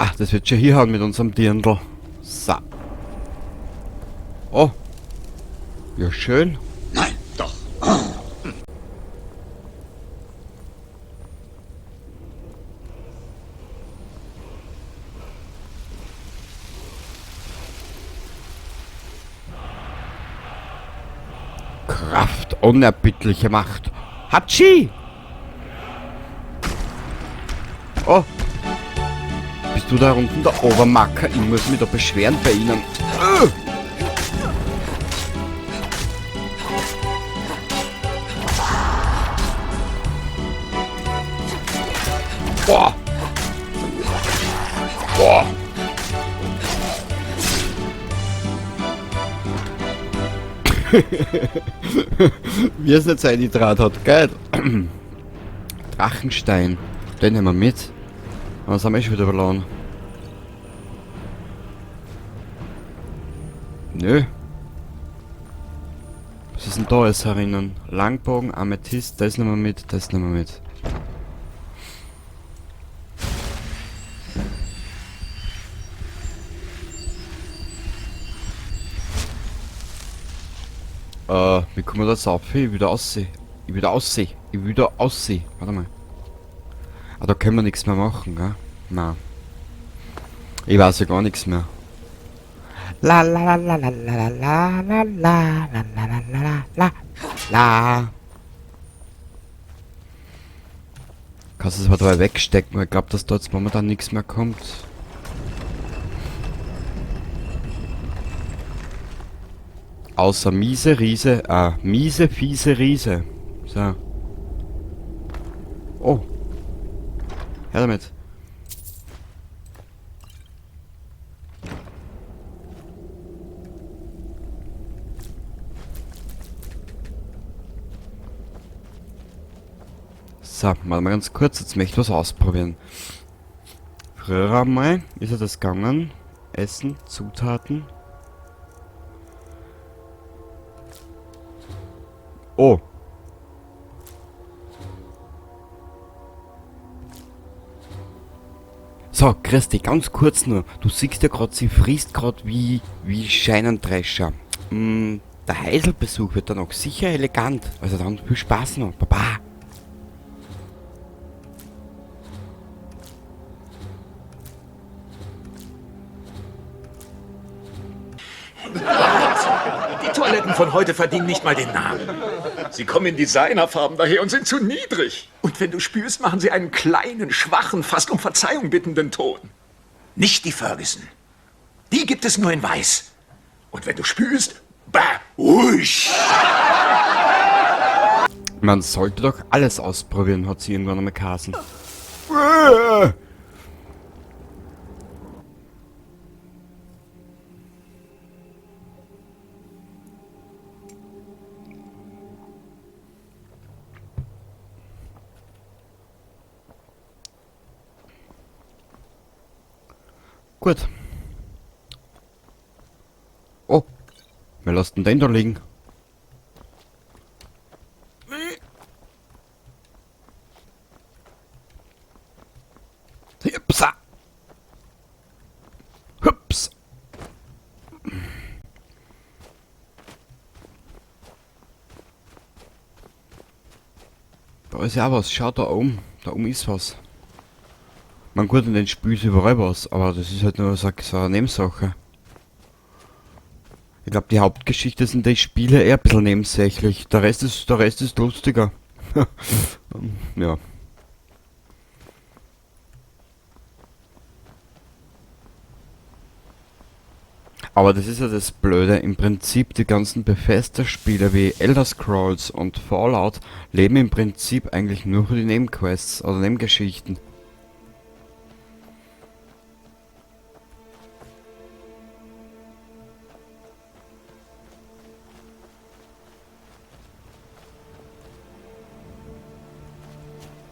Ah, das wird schon hinhauen mit unserem Dirndl. So. Oh. Ja, schön. Nein, doch. Kraft, unerbittliche Macht. Hatschi! Oh. Bist du da unten der Obermacker? Ich muss mich da beschweren bei Ihnen. Boah. Boah. Wie es nicht sein Draht hat, geil. Drachenstein. Den nehmen wir mit. Aber das haben wir eh schon wieder verloren. Nö. Was ist denn da alles herinnen? Langbogen, Amethyst, das nehmen wir mit, das nehmen wir mit. Wie kommen wir da jetzt auf? Ich will da aussehen. Ich will da aussehen. Ich will da aussehen. Warte mal. Ah, da können wir nichts mehr machen, gell? Nein. Ich weiß ja gar nichts mehr. La la la la la la la la la la la la la la. Kannst du das aber dabei wegstecken, weil ich glaub, dass da jetzt momentan nichts mehr kommt. Außer miese Riese, miese, fiese Riese. So. Oh. Her damit. So, mal ganz kurz, jetzt möchte ich was ausprobieren. Früher einmal ist ja das gegangen. Essen, Zutaten. Oh. So, Christi, ganz kurz nur. Du siehst ja grad, sie frisst grad wie Scheinendrescher. Der Heiselbesuch wird dann auch sicher elegant. Also dann viel Spaß noch. Baba. Die Toiletten von heute verdienen nicht mal den Namen. Sie kommen in Designerfarben daher und sind zu niedrig. Und wenn du spürst, machen sie einen kleinen, schwachen, fast um Verzeihung bittenden Ton. Nicht die Ferguson. Die gibt es nur in Weiß. Und wenn du spürst, bah, husch. Man sollte doch alles ausprobieren, hat sie irgendwann einmal geheißen. Gut. Oh, wer lässt denn den da liegen? Hupsa. Hups. Da ist ja auch was. Schau da oben. Da oben ist was. Man gut, in den Spielen ist überall was, aber das ist halt nur so eine Nebensache. Ich glaub, die Hauptgeschichte sind die Spiele eher ein bisschen nebensächlich. Der Rest ist lustiger. Ja. Aber das ist ja das Blöde, im Prinzip die ganzen Bethesda-Spiele wie Elder Scrolls und Fallout leben im Prinzip eigentlich nur für die Nebenquests oder Nebengeschichten.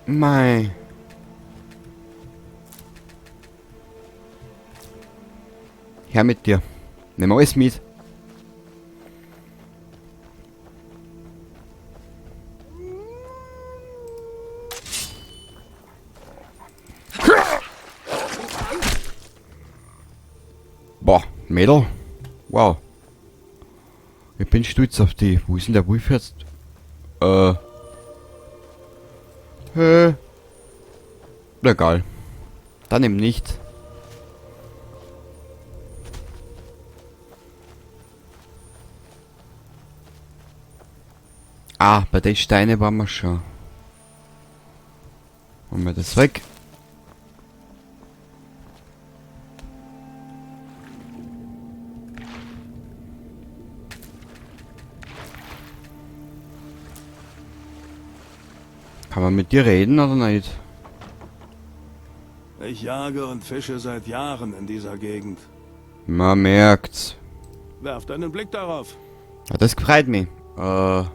Mei. Her mit dir. Nimm alles mit. Mädel. Wow. Ich bin stolz auf die. Wo ist denn der Wolf jetzt? Hä? Egal. Dann eben nicht. Ah, bei den Steinen waren wir schon. Machen wir das weg. Kann man mit dir reden oder nicht? Ich jage und fische seit Jahren in dieser Gegend. Man merkt's. Werft einen Blick darauf. Ja, das freut mich. Der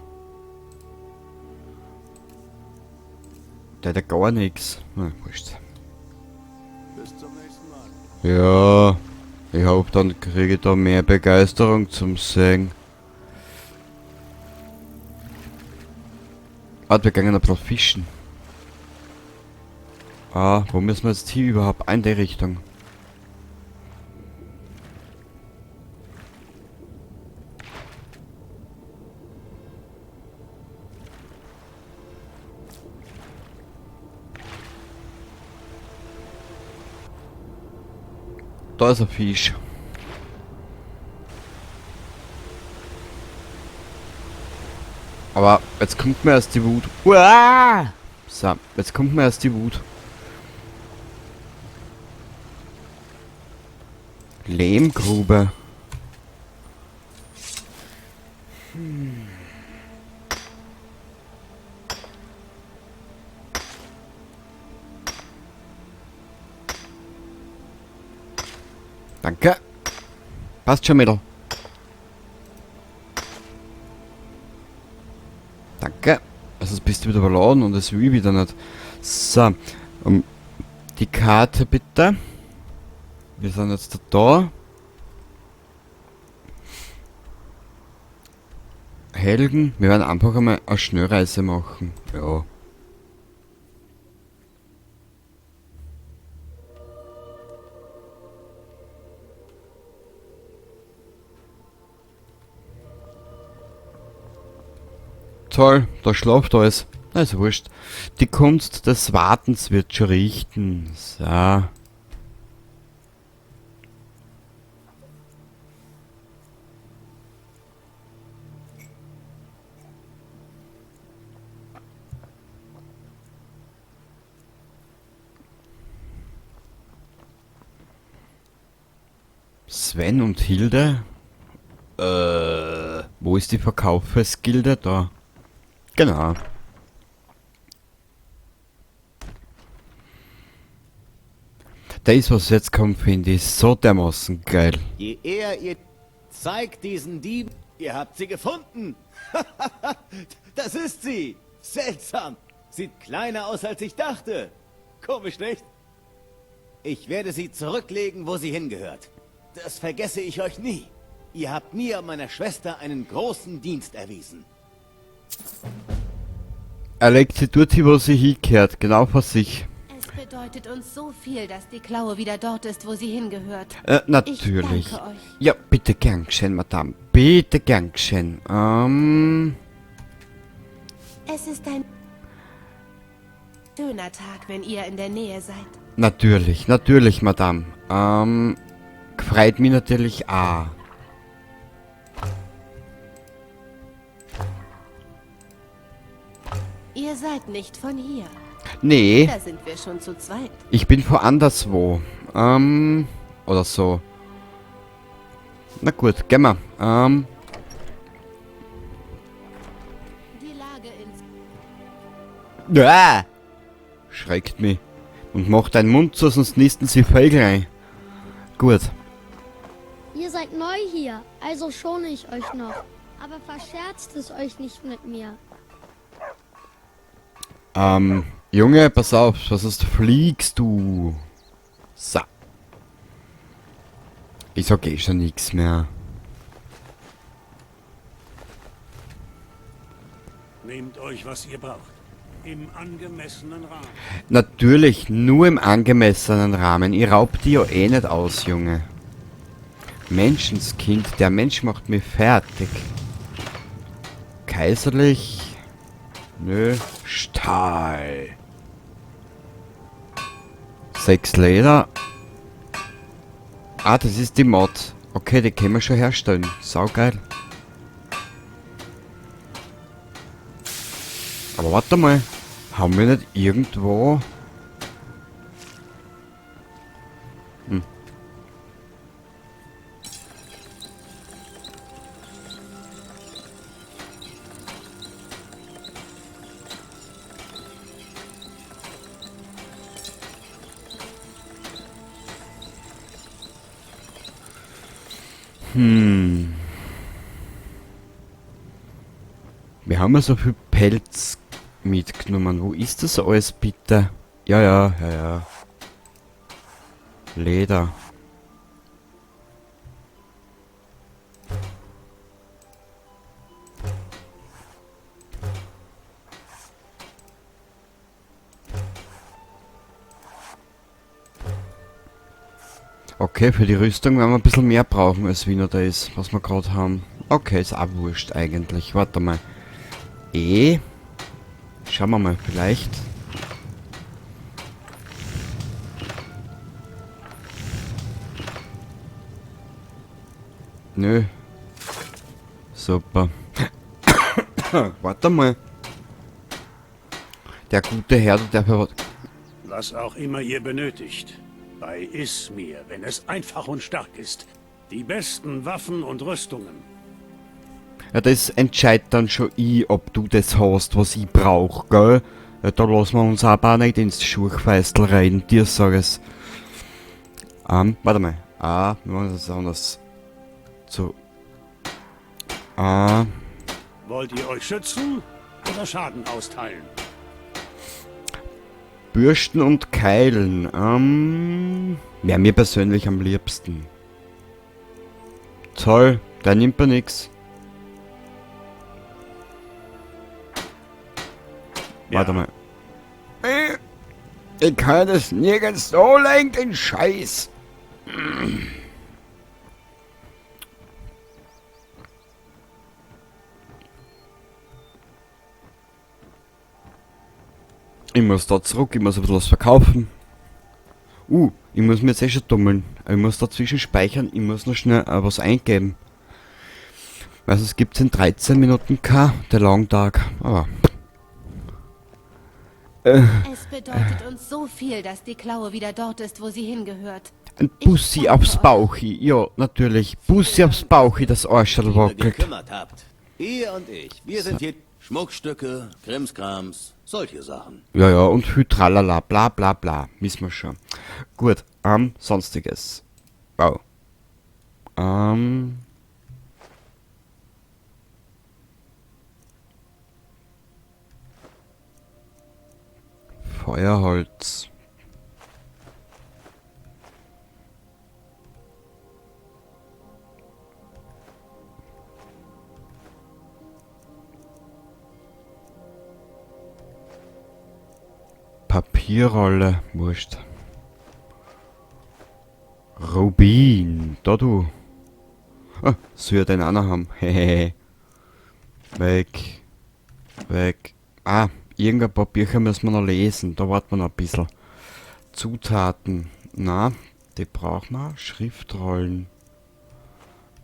hat ja gar nichts. Na, wurscht. Bis zum nächsten Mal. Ja, ich hoffe, dann kriege ich da mehr Begeisterung zum Singen. Ah, wir gehen ein bisschen fischen. Ah, wo müssen wir jetzt hier überhaupt? In die Richtung. Da ist ein Fisch. Aber jetzt kommt mir erst die Wut. Uah! So, jetzt kommt mir erst die Wut. Lehmgrube. Danke. Passt schon, Mädel. Danke. Also jetzt bist du wieder überladen und das will ich wieder nicht. So. Die Karte bitte. Wir sind jetzt da. Helgen. Wir werden einfach einmal eine Schnellreise machen. Ja. Toll, da schlaft alles. Na, ist wurscht. Die Kunst des Wartens wird schon richten. So. Sven und Hilde? Wo ist die Verkaufsgilde? Da. Genau. Das, was jetzt kommt, finde ich so dermaßen geil. Je eher ihr zeigt diesen Dieb, ihr habt sie gefunden. Das ist sie. Seltsam. Sieht kleiner aus, als ich dachte. Komisch, nicht? Ich werde sie zurücklegen, wo sie hingehört. Das vergesse ich euch nie. Ihr habt mir und meiner Schwester einen großen Dienst erwiesen. Er legt sie dort hin, wo sie hingehört, genau vor sich. Es bedeutet uns so viel, dass die Klaue wieder dort ist, wo sie hingehört. Natürlich. Ich danke euch. Ja, bitte gern geschehen, Madame. Bitte gern geschehen. Es ist ein schöner Tag, wenn ihr in der Nähe seid. Natürlich, natürlich, Madame. Freut mich natürlich auch. Ihr seid nicht von hier. Nee. Da sind wir schon zu zweit. Ich bin von anderswo. Oder so. Na gut, gehen wir. Die Lage in Ah! Schreckt mich. Und mach deinen Mund zu, sonst nisten sie Vögel ein. Gut. Ihr seid neu hier, also schone ich euch noch. Aber verscherzt es euch nicht mit mir. Junge, pass auf, sonst fliegst du. So. Ich sag eh schon nix mehr. Nehmt euch, was ihr braucht. Im angemessenen Rahmen. Natürlich, nur im angemessenen Rahmen. Ich raub die ja eh nicht aus, Junge. Menschenskind, der Mensch macht mich fertig. Kaiserlich. Nö. Stahl. 6 Leder. Ah, das ist die Mod. Okay, die können wir schon herstellen. Saugeil. Aber warte mal. Haben wir nicht irgendwo... Hm. Wir haben ja so viel Pelz mitgenommen. Wo ist das alles bitte? Ja, ja, ja, ja. Leder. Okay, für die Rüstung werden wir ein bisschen mehr brauchen, als wie noch da ist, was wir gerade haben. Okay, ist auch wurscht eigentlich. Warte mal. E. Schauen wir mal, vielleicht. Nö. Super. Warte mal. Der gute Herr, der Was auch immer ihr benötigt. Bei Ismir, wenn es einfach und stark ist. Die besten Waffen und Rüstungen. Ja, das entscheidet dann schon ich, ob du das hast, was ich brauch, gell? Ja, da lassen wir uns aber auch nicht ins Schurchfeistel rein, dir sag ich's. Warte mal. Ah, wir machen das anders. So. Ah. Wollt ihr euch schützen oder Schaden austeilen? Bürsten und Keilen. Wär mir persönlich am liebsten. Toll, der nimmt mir nix. Ja. Warte mal. Ich kann das nirgends so lenken, den Scheiß. Ich muss da zurück, ich muss ein bisschen was verkaufen. Ich muss mir jetzt eh schon tummeln. Ich muss dazwischen speichern, ich muss noch schnell was eingeben. Also es gibt in 13 Minuten K, der Long Dark. Aber. Es bedeutet uns so viel, dass die Klaue wieder dort ist, wo sie hingehört. Ein Bussi aufs Bauchi, ja, natürlich. Bussi aufs Bauchi, das Arschl Ihr wackelt. gekümmert habt. Ihr und ich, wir sind hier Schmuckstücke, Krimskrams, solche Sachen. Ja, ja, und viel Tralala, bla bla bla, wissen wir schon. Gut, sonstiges. Wow. Feuerholz. Papierrolle, wurscht. Rubin, da du. Ah, soll ja den auch noch haben. Hehehe. Weg. Weg. Ah, irgendein paar Bücher müssen wir noch lesen. Da warten wir noch ein bisschen. Zutaten. Na, die brauchen wir. Schriftrollen.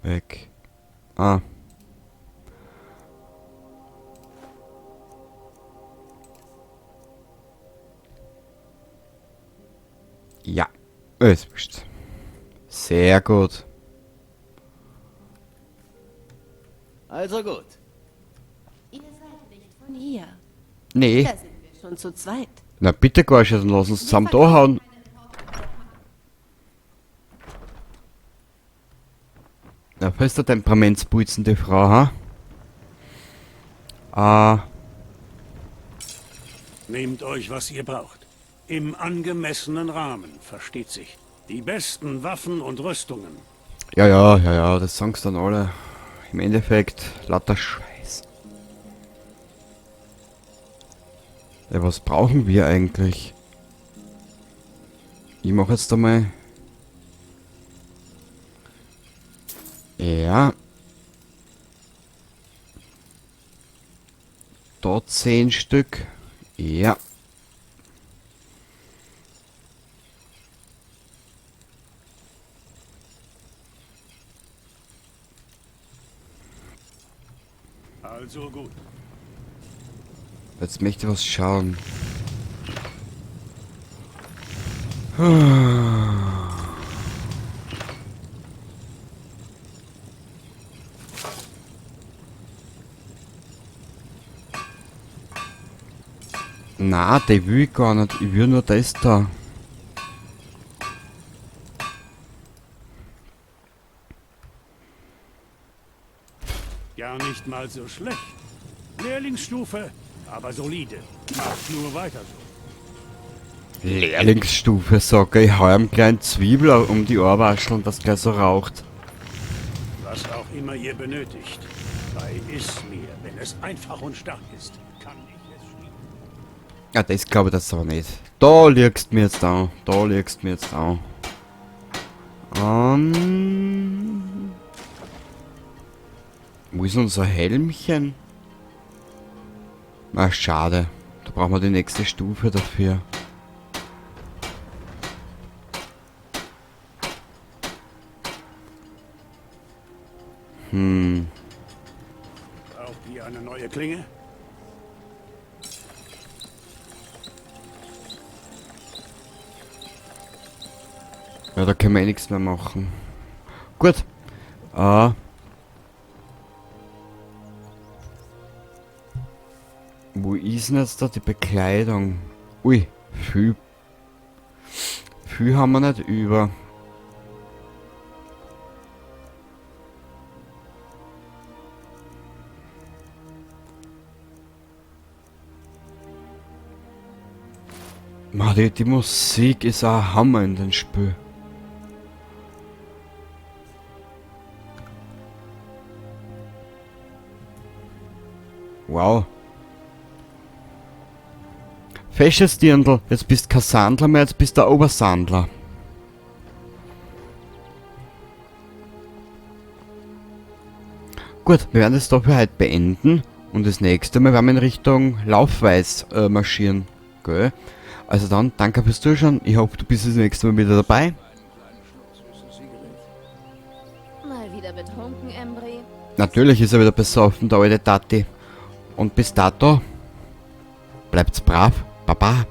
Weg. Ah. Ja, ist wurscht. Sehr gut. Also gut. Ihr seid nicht von hier. Nee. Da sind wir schon zu zweit. Na bitte, Gorsche, dann lass uns zusammen da hauen. Na, fester Temperamentsputzen, die Frau, ha? Ah. Nehmt euch, was ihr braucht. Im angemessenen Rahmen, versteht sich. Die besten Waffen und Rüstungen. Ja, ja, ja, ja, das sagen's dann alle. Im Endeffekt, lauter Scheiß. Ja, was brauchen wir eigentlich? Ich mach jetzt einmal... Ja. Dort 10 Stück. Ja. Also gut. Jetzt möchte ich was schauen. Na, die will ich gar nicht. Ich will nur das da. Gar nicht mal so schlecht. Lehrlingsstufe, aber solide. Macht nur weiter so. Lehrlingsstufe, sag ich. Ich hau ihm gleich einen Zwiebel um die Ohrwascheln, dass gleich so raucht. Was auch immer ihr benötigt. Bei Ismir, wenn es einfach und stark ist, kann ich es schmieden. Ja, das glaube ich das aber nicht. Da liegst mir jetzt an. Da liegst mir jetzt an. Wo ist unser Helmchen? Ach, schade. Da brauchen wir die nächste Stufe dafür. Braucht ihr eine neue Klinge? Ja, da können wir eh nichts mehr machen. Gut. Wo ist denn jetzt da die Bekleidung? Ui, viel. Viel haben wir nicht über. Ma, die Musik ist ein Hammer in dem Spiel. Wow. Fesches Dirndl, jetzt bist kein Sandler mehr, jetzt bist du der Obersandler. Gut, wir werden das doch für heute beenden. Und das nächste Mal werden wir in Richtung Laufweiß marschieren. Gell? Also dann, danke fürs Zuschauen. Ich hoffe, du bist das nächste Mal wieder dabei. Mal wieder betrunken, Embry? Natürlich ist er wieder besoffen, der alte Tati. Und bis dato, bleibt's brav. Baba.